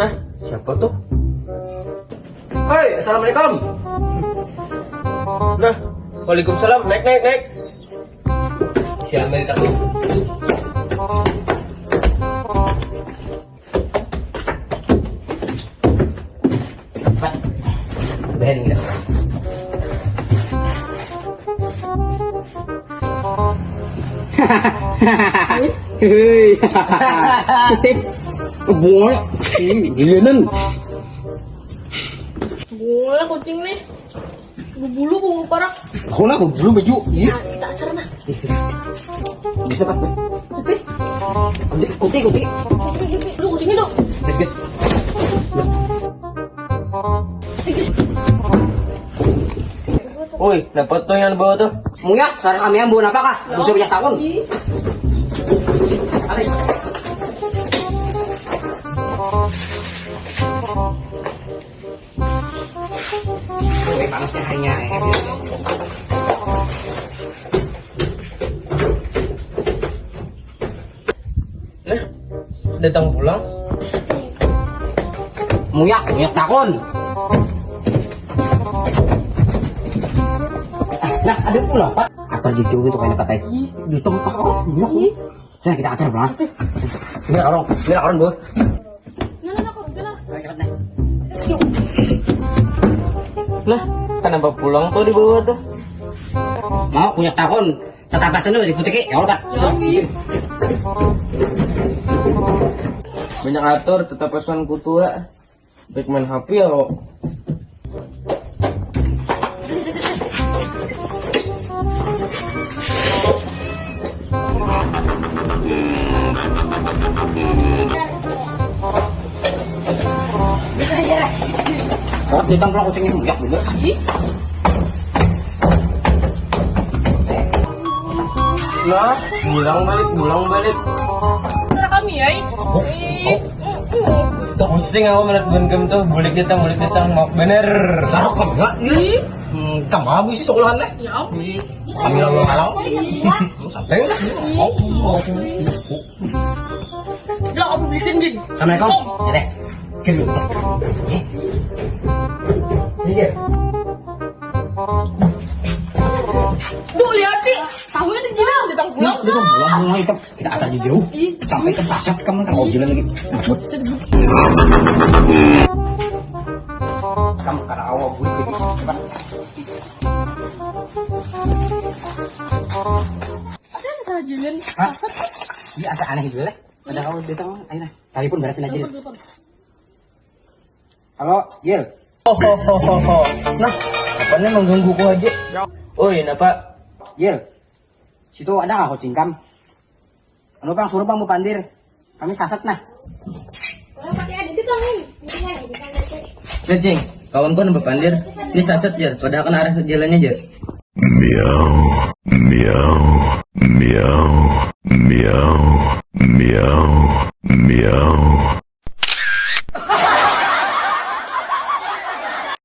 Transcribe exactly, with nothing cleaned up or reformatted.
Hah? Siapa tuh? Hei, assalamualaikum. Nah, waalaikumsalam. Naik, naik, naik. Si Amerika tuh. Pak, bayar ini dah. Hei. Bola. Giliran. Bola kucing nih. Bulu bulu parak. Aku lah bulu baju. Iya. Nah, kita acar nah. Bisa pak? Kuti. Kuti, kuti, kuti. Lu kucingnya dong. Guys, guys. Woi, dapat tuh yang bawa tuh. Muyak, sarang kami yang bawa apa kah? Busur banyak tahun. Ada. Woi, panasnya hanya. Nah, datang pulang. Muyak, muyak takon. Nah, ada pula pak. Akar jujur itu kayak patai. Ih, di tempat terus muyak. Ih. Saya kita acar pulang. Ini orang, ini orang bu. Nah, nah, nah, nah. Lah, kenapa pulang tuh di bawah tuh? Mau punya tahun. Tatapasan dulu di putih, ya Allah, Pak. Ya, Wi. Banyak atur, tatapasan kutua. Baik main H P ya, kok. Oh, di tangkal kucing ini banyak juga. Ih. Nah, pulang balik, pulang balik. Serah kami ya. Oh, oh. Tak pusing aku melihat bun kam tuh, bulik datang, bulik datang, mau bener. Taruh kamu nggak? Ih. Hmm, kamu habis sih sekolahan deh. Ya ampun. Kami lalu lalu. Ih. Santai lah. Ih. Oh, oh. Bilang aku beliin gin. Assalamualaikum. Ya deh. Gin. Eh. Sini, Gin. Duh, lihat sih. Tahu itu gila, datang pulang. Datang pulang, mulai itu. Kita akan di jauh. Ih. Sampai ke sasak kamu, ntar mau jalan lagi. Kamu karena awal bulik lagi. Cepat. Ada yang salah jalan. Hah? Sasak. Iya, agak aneh juga lah. Ada kau datang, ayo nah. Telepon barasin aja. Telepon, telepon. Halo, Gil. Ho, ho, ho, ho, ho. Nah, apa nih mengganggu ku aja? Oi, napa? Gil, situ ada nggak kucing kam? Anu pang, suruh pang bapandir. Kami saset nah. Orang pakai ada itu kan, ini. Ini kan, ini kan, ini. Cacing, kawan ku nang bapandir. Ini saset jar, padahal kan arah jalannya jar. Miau, miau, miau, miau, miau, miau.